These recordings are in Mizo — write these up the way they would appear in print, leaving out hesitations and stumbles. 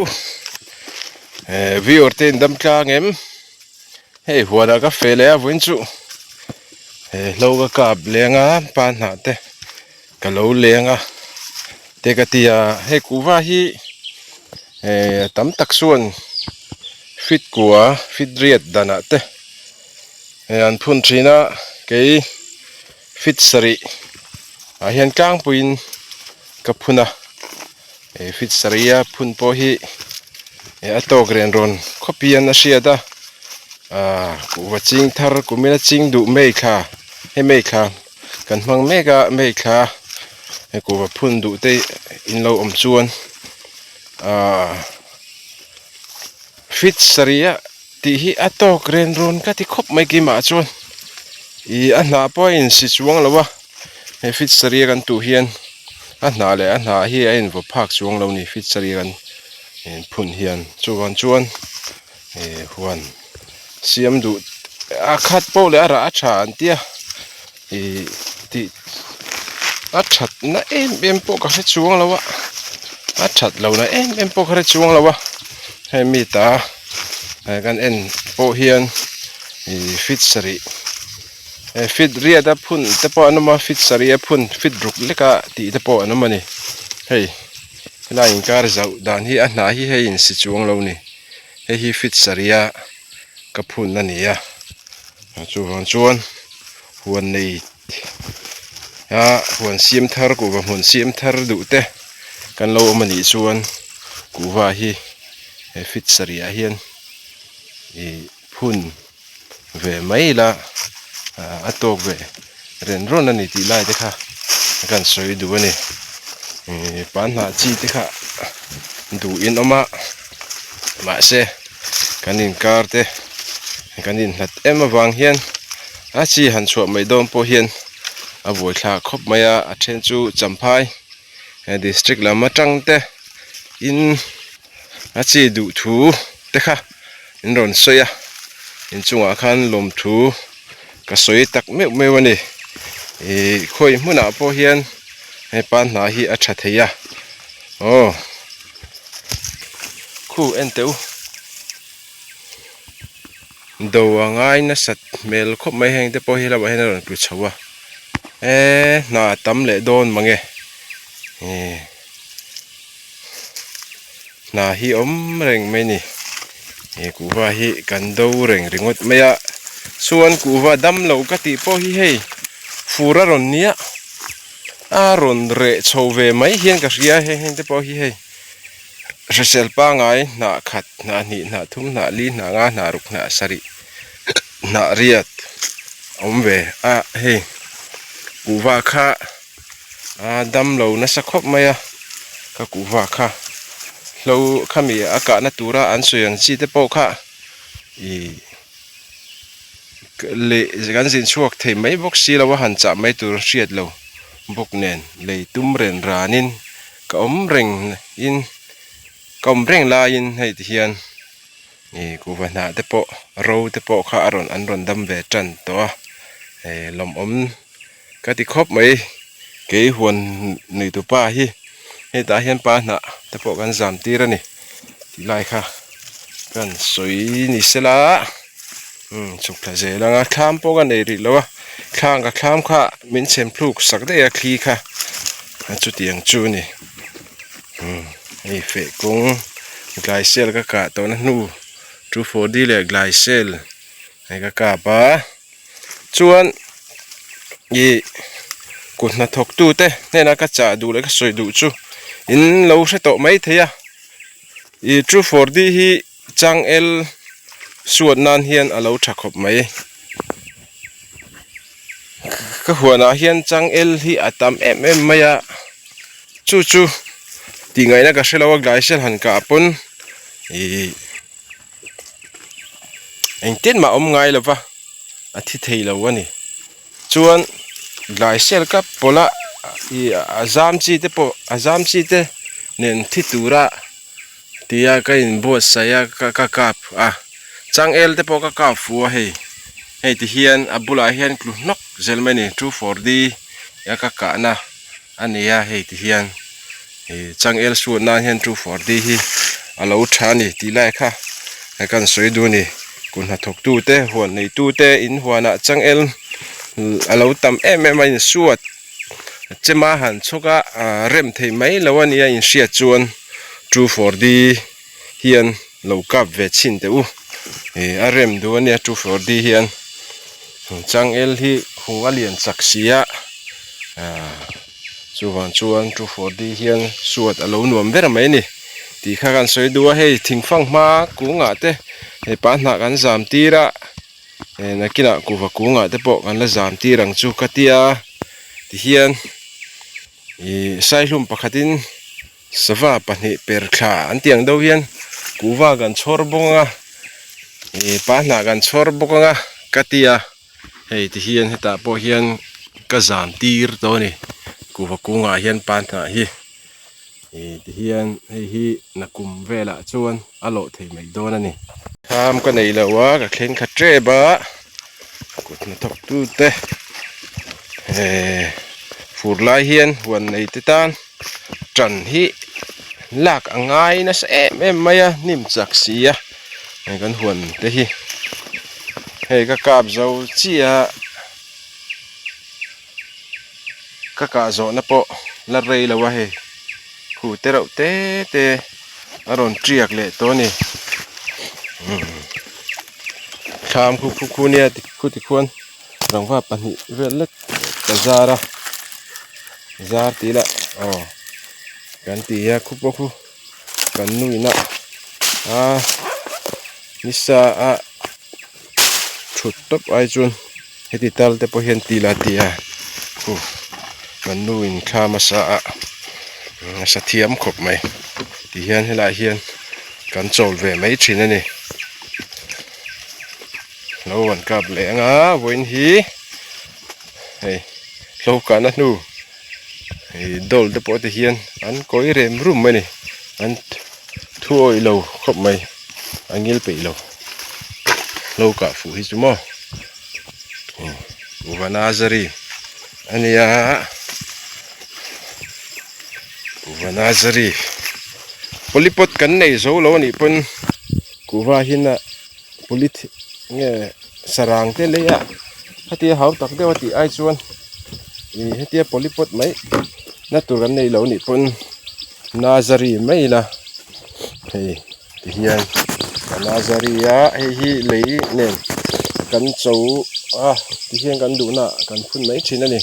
u eh viewer te in dam tlang em hei huanah ka feh leh a vawiin chu he hlo ka kap leng a pa hnah te ka lo leng a te ka ti a hei kuhva hi eh tam tak chuan fit kua fit riat danah te eh an phun thin a kei fit sarih ah hian tlangpuiin ka phun a he fit sarih a phun pawh hi eh a tawk ren rawn khawp hian a hriat a ahh kuhva ching thar kumina ching duh mai thla hei mai thla kan hmang mek a mai thla hei kuhva phun duh te in lo awm chuan ahh fit sarih a tih hi a tawk ren rawn ka ti khawp mai keimah chuan ih a hnah pawh a insi chuang lo a he fit sarih a kan tuh hian a hnah leh a hnah hi a invaw phak chuang lo a ni fit sarih a kan phun hian chuvang chuan ih huan siam duh a khat pawh leh a rah a tha an tia ih tih a that na em em pawh ka hre chuang lo a a that lo na em em pawh ka hre chuang lo a hei mi ta kan en pawh hian ih fit sarih eh fit riat a phun te pawh an awm a fit sarih a phun fit ruk lek a tih te pawh an awm a ni hei helai inkar zauh dan hi a hnah hi hei insi chuang lo a ni hei hi fit sarih a ka phun a ni a chuvang chuan huan nei a huan siam thar kuhva hmun siam thar duh te kan lo awm a nih chuan kuhva hi he fit sarih ah hian ih phun ve mai ila a tawk ve ren rawn a ni tih lai te kha kan sawi duh a ni ih pan hnah chi te kha duh in awm a mahse kan inkar te kan inhlat em avang hian a chi han chhuah mai dawn pawh hian a buaithlak khawp mai a a then chu champhai district lam atang te in a chi duh thu te kha in rawn sawi a inchungah khan lawmthu ka sawi tak meuh meuh a ni ih khawi hmunah pawh hian hepa hna hi a tha thei a aw khu en teh u do a ngai nasat hmel khawp mai heng te pawh hi lamah hian a rawn tlu chho a eee hna a tam leh dawn mange ih hna hi awm reng mai a ni he kuhva hi kan do reng ringawt mai a chuan kuhva dam lo ka tih pawh hi hei fur a rawn nia a rawn reh chho ve mai hian ka hria a heng heng te pawh hi hei hrisel pangai hnah khat hnah hnih hnah thum hnah li hnah nga hnah ruk hnah sarih hnah riat a awm ve a hei kuhva kha a dam lo nasa khawp mai a ka kuhva kha hlo khami a kahna tura an sawi ang chi te pawh kha ih leh kan zin chhuak thei mai bawk si lo a han chah mai tur hriat lo bawk nen lei tum ren ranin ka awm reng in ka awm reng laiin hei ti hian ih kuhva hnah te pawh ro te pawh kha a rawn an rawn dam ve tan tawh a eh lawmawm. Ka ti khawp mai kei huan nuitu pa hi hetah hian pa hnah te pawh kan zam tir a ni tih lai kha kan sawi ni sela umm chhuk thla zel ang a thlam pawh ka nei rih lo a thlang ka thlam kha min chhem thluk sak daih a thli kha a chutiang chu a ni umm hei feh kawng glaisel ka kah tawhna hnu 2 4 d leh glaisel hei ka kap a. Chuan ih kut hnathawk tute hnena ka chah duh leh ka sawi duh chu in lo hre tawh mai thei a ih two four d hi changel suat nan hian a lo tha khawp mai ka huanah hian changel hi a tam em em mai a chu chu tih ngaihna ka hrelo a glaisel han kah pawn ih. Engtin mah awm ngai lova a thi thei lo a ni chuan glaisel ka pawlh a ih a zam chi te pawh a zam chi te nen thi tura tia ka inbuatsaih a ka ka kap a changel te pawh ka kap fu a hei hei ti hian a bulah hian tlu hnawk zel mai a ni two four d a ka kahna a ni a hei ti hian ih changel suat nan hian two four d hi. a lo tha a ni tih lai kha kan sawi duh a ni. Kut hnathawk tute huan nei tute in huanah changel a lo tam em em a insuat chema han chhawk a rem thei mai lo a nia inhriat chuan 2 4 D hian lo kap ve chhin teh u ih a rem duh a nia 2 4 D hian changel hi hung a lian chak si a ahh. Chuvang chuan 2 4 D hian suat a lo nuam ber mai a ni tih kha kan sawi duh a, hei thingfang hma kungah te hei pa hnah kan zam tir a eh nakinah kuhva kungah te pawh kan la zam tir ang chu ka tia tihian ih saihlum pakhatin sava pahnih per thla an tih ang deuh hian kuhva kan chhawr bawk ang a ih pa hnah kan chhawr bawk ang a ka tia. Hei ti hian hetah pawh hian ka zam tir tawh a ni kuhva kungah hian pan hnah hi ih ti hian hei hi nakum velah chuan a lawh thei mai dawn a ni. Thlam ka nei lo a ka thleng kha tep a kut hnathawk tu te eh fur lai hian huan nei te tan tan hi lak a ngai nasa em em mai a hnim chak si a hei kan huan te hi. Hei ka kap zo chiah a ka kah zawhna pawh la rei lo a hei khu te reuh te te a rawn tiak leh tawh a ni thlam khu khu khu nia khu tikhuan rangva pahnih vel lek ka zar a zar tih lah aw kan ti a khu pawh khu. Kan nuihna a nisa a thut tawp ai chuan heti tal te pawh hian ti la ti a khu kan nu in thla hmasa a a sa thiam khawp mai ti hian helaiah hian kan chawl ve mai thin a ni lo an kap leh ang a vawiin hi hei hlo kahna hnu. Ih dawl te pawh te hian an kawi rem rum a ni an thu awih lo khawp mai a ngil peih lo hlo kah fuh hi chu maw kuhva nazari a nia kuhva nazari polypot kan nei zo lo a nih pawn kuhva hin a polythene nge sarang te lei a hetia hau tak deuh a tih ai chuan. Ih hetia polypot mai na tur an nei lo nih pawn nazari mai ila hei ti hian ka nazari a hei hi lei nen kan cho a ti hian kan duh na ah kan phun mai thin a ni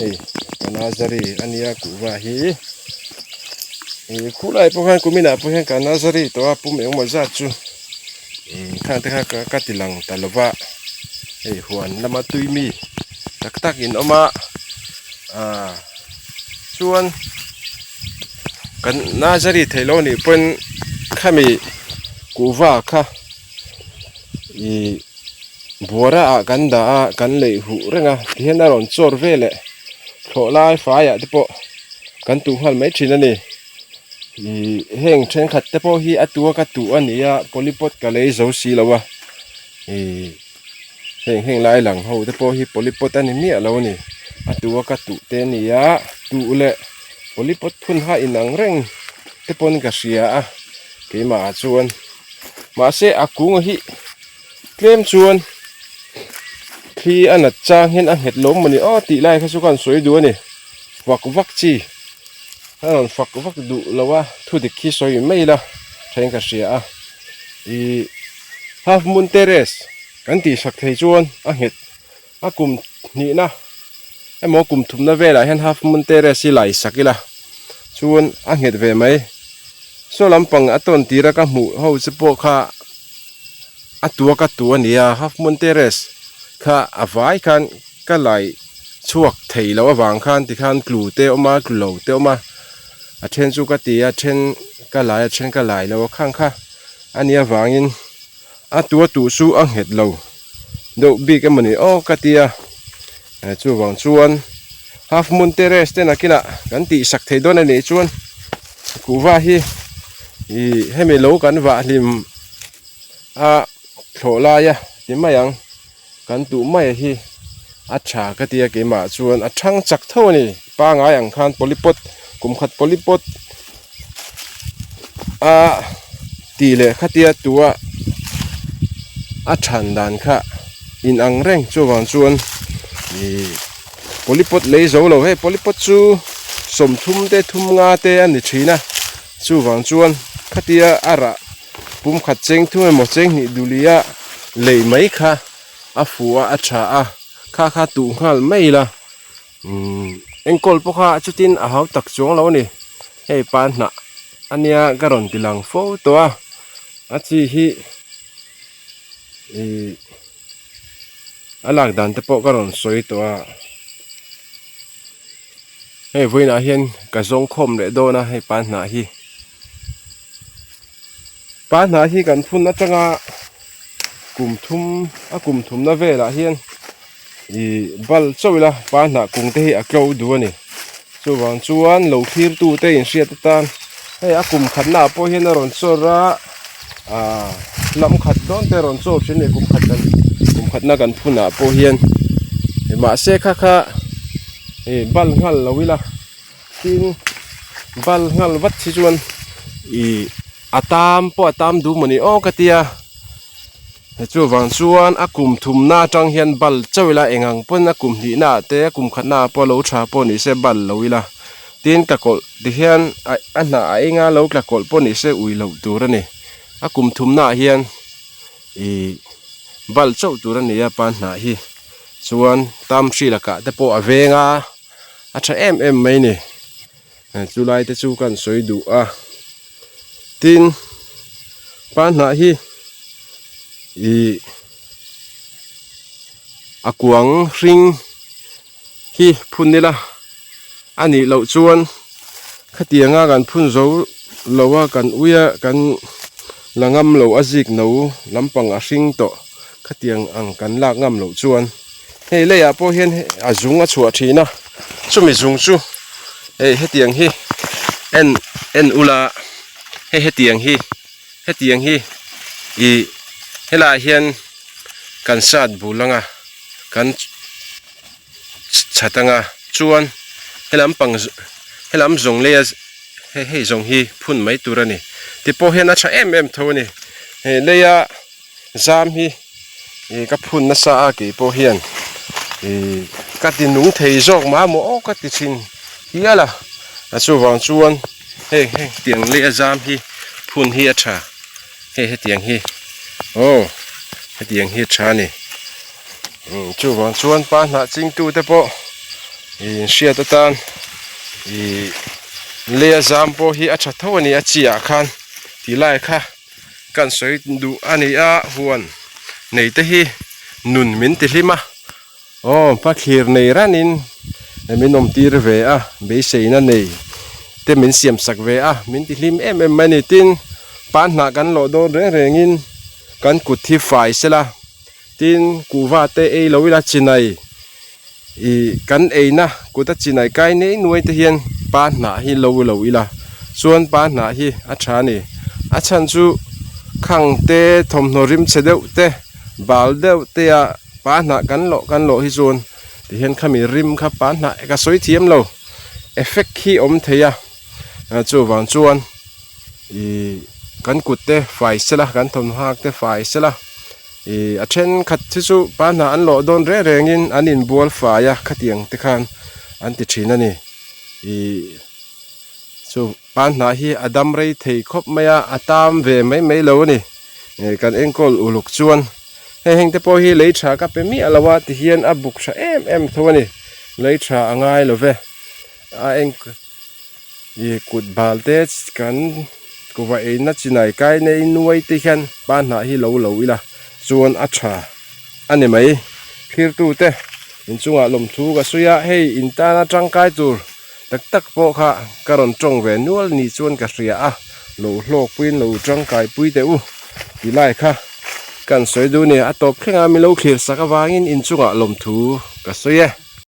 hei ka nazari a nia kuhva hi ih khulai pawh khan kumin ah pawh hian ka nazari tawh a pum engemaw zat chu khang te kha ka ti lang ta lo va hei huan lama tui mi tak tak in awm a ah chuan kan nazari theih loh anih pawn khami kuhva kha ih buara ah kan dah a kan leih huh reng a tihian a rawn chawr veleh thlawh lai faiah te pawh kan tuh nghal mai thin a ni. Ih heng thenkhat te pawh hi a tua ka tuh a ni a polypot ka lei zo si lo a ih heng heng lai lang ho te pawh hi polypot a ni miah lo a ni a tua ka tuh te a ni a tuh leh polypot phun kha inang reng te pawn ka hria a keimah ah chuan mahse a kung hi tlem chuan thli a nat chang hian a nghet lo maw ni aw tih lai kha chu ka han sawi duh a ni vak vak chi. A rawn fak vak duh lo a thu dik hi sawi mai ila thain ka hria a ih half moon terrace kan tih sak thei chuan a nghet a kum hnihna emaw kum thumna velah hian half moon terrace hi lai sak ila chuan a nghet ve mai saw lampang a tawn tira ka hmuh ho che pawh kha a tua ka tu a ni a half moon terrace kha a vai khan. Ka laih chhuak thei loh avang khan tikhan tlu te a awm a tlu lo te a awm a a then chu ka ti a then ka lai a then ka lai lo a khang kha a nih avangin a tua tuh chu a nghet lo deuh bik emaw ni aw ka ti a chuvang chuan half moon terrace te nakinah kan tih sak thei dawn a nih chuan kuhva hi ih hemi lo kan vah hlim a thlawh lai a ti mai ang. Kan tuh mai hi a tha ka ti a keimah chuan a thang chak tho a ni pangai ang khan polypot kum khat polypot a. Tih leh khatia tua a than dan kha inang reng chuvang chuan ih polypot lei zo lo hei polypot chu 30 te thum nga te a ni thin a chuvang chuan khatia a rah pum khat cheng thum emaw cheng hnih duhliah lei mai kha a fuh a a tha a kha kha tuh nghal mai ila. Umm enkawl pawh kha chutin a hau tak chuang lo a ni hei pa hnah a nia ka rawn ti lang fo tawh a a chi hi ihh a lak dan te pawh ka rawn sawi tawh a hei vawiinah hian ka zawng khawm leh dawn a hei pa hnah hi pa hnah hi kan phun atanga kum thum a kum thumna velah hian. Ih bal chauh ila pa hnah kung te hi a tlo duh a ni chuvang chuan lo thlir tu te inhriat atan hei a kum khat naah pawh hian a rawn chawr a ah lam khat dawn te a rawn chawr thin a ni kum khat kan kum khat na kan phun ah pawh hian mahse kha kha ih bal nghal lo ila tin bal nghal vat hi chuan ih a tam pawh a tam duh mawni aw ka tia. Chuvang chuan a kum thumna atang hian bal chauh ila eng ang pawn a kum hnihna ah te a kum khatna ah pawh lo tha pawh ni se bal lo ila tin tlakawlh ti hian a hnah a enga lo tlakawlh pawh ni se ui loh tur a ni a kum thumna ah hian ih bal chauh tur a ni a pa hnah hi chuan tam hri lakah te pawh a veng a a tha em em mai a ni. Chu lai te chu kan sawi duh a tin pa hnah hi ih a kuang hring hi phun ila a nih loh chuan khatiang a kan phun zo lo a kan ui a kan la ngam lo a zik no lampang a hring tawh khatiang ang kan lak ngam loh chuan hei leiah pawh hian a zung a chhuah thin a chumi zung chu. Hei hetiang hi en en ula hei hetiang hi hetiang hi ih helaiah hian kan sat bul anga kan chhat anga chuan helam pang helam zawng leia hei hei zawng hi phun mai tur a ni ti pawh hian a tha em em tho a ni hei leia zam hi ih ka phun nasa a kei pawh hian ih ka ti nung thei zawk mah maw aw ka ti thin hial a a chuvang chuan heng heng tiang leh a zam hi phun hi a tha hei hetiang hi aw hetiang hi a tha a ni chuvang chuan pa hnah chingtu te pawh ih hriat atan ih lei a zam pawh hi a tha tho a ni a chi ah khan tih lai kha. Kan sawi duh a ni a, huan nei te hi nun min ti hlim a, aw hmathlir nei ranin min awm tir ve a, beiseina nei te min siam sak ve a, min ti hlim em em mai a ni. Tin, pan hnah kan lawh dawn reng rengin kan kut hi fai sela, tin kuhva te ei lo ila chinai Ih kan eina kut a chinai kai nei nuai te hian pa hnah hi lo lo ila chuan pa hnah hi a tha a ni a chhan chu khang te thawmhnaw rim chhe deuh te bal deuh te a pa hnah kan lawh kan lawh hi chuan ti hian khami rim kha pa hnah ka sawi thiam lo effect hi awm thei a chuvang chuan ih kan kut te fai sela kan thawmhnaw hak te fai sela. Ih a thenkhat hi chu pa hna an lawh dawn reng rengin an inbual fai a khatiang te khan an ti thin a ni ih chu pa hna hi a dam rei thei khawp mai a a tam ve mai mai lo a ni ih kan enkawl uluk chuan hei heng te pawh hi lei tha ka pe miah lo a ti hian a buk tha em em tho a ni lei tha a ngai lo ve a eng ih kut bal te kan. Kuhva eina chinai kai nei nuai te hian pa hnah hi lo lo ila chuan a tha a ni mai. Thlirtute inchungah lawmthu ka sawi a, hei in tana tangkai tur tak tak pawh kha ka rawn tawng ve nual ni chuan ka hria a, lo hlawkpuiin lo tangkai pui teh u tih lai kha kan sawi duh a ni. A tawp thlengah mi lo thlir sak avangin inchungah lawmthu ka sawi e.